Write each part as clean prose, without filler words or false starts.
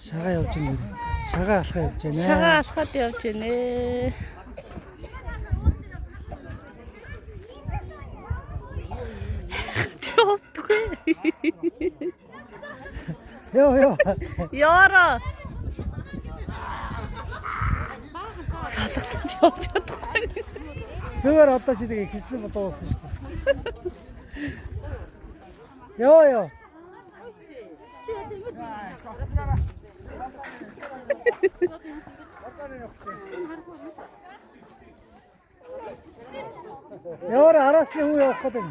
Шагаа явж байна. Шагаа алхаа явж байна. Шагаа алхаад явж байна. Явдаггүй. Йоо ёо. Яара. Салгалаад явж чадахгүй. Зүгээр одоо чи нэг хэлсэн бол дуусна шүү дээ. Йоо ёо. Яваар араас нь хүн явах гэдэг.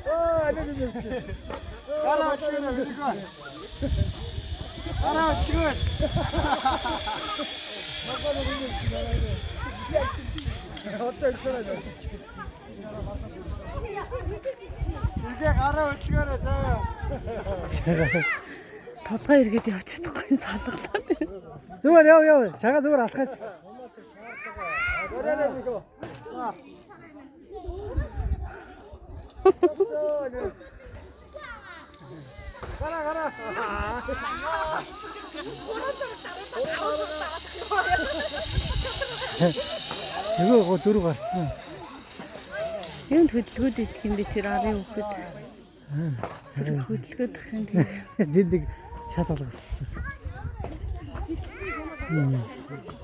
Аа, нэг юм чи. Гараа өчгөө. Гараа өчгөө. Одоо ихсэрэ. Тэгээ гараа өдлгөөрэй заяа. Толгой эргээд явж чадахгүй салгалаад. Зүгээр яв яв. Шагаа зүгээр алхаач. Гараа гараа. Нөгөө гоо дөрөв гарцсан. Юунд хөдөлгөөд идэх юм бэ тэр арын хүүхэд? Тэр хөдөлгөөд ах юм тийм. Тэнд нэг шат алгасан.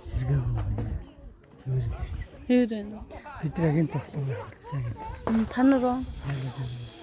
Сэргээ гоо. Зүгээр л шүү дээ. Юу вэ? Бид нар яг энэ зогсон байх болсон. Яг энэ зогсон. Та нар уу? Яг энэ.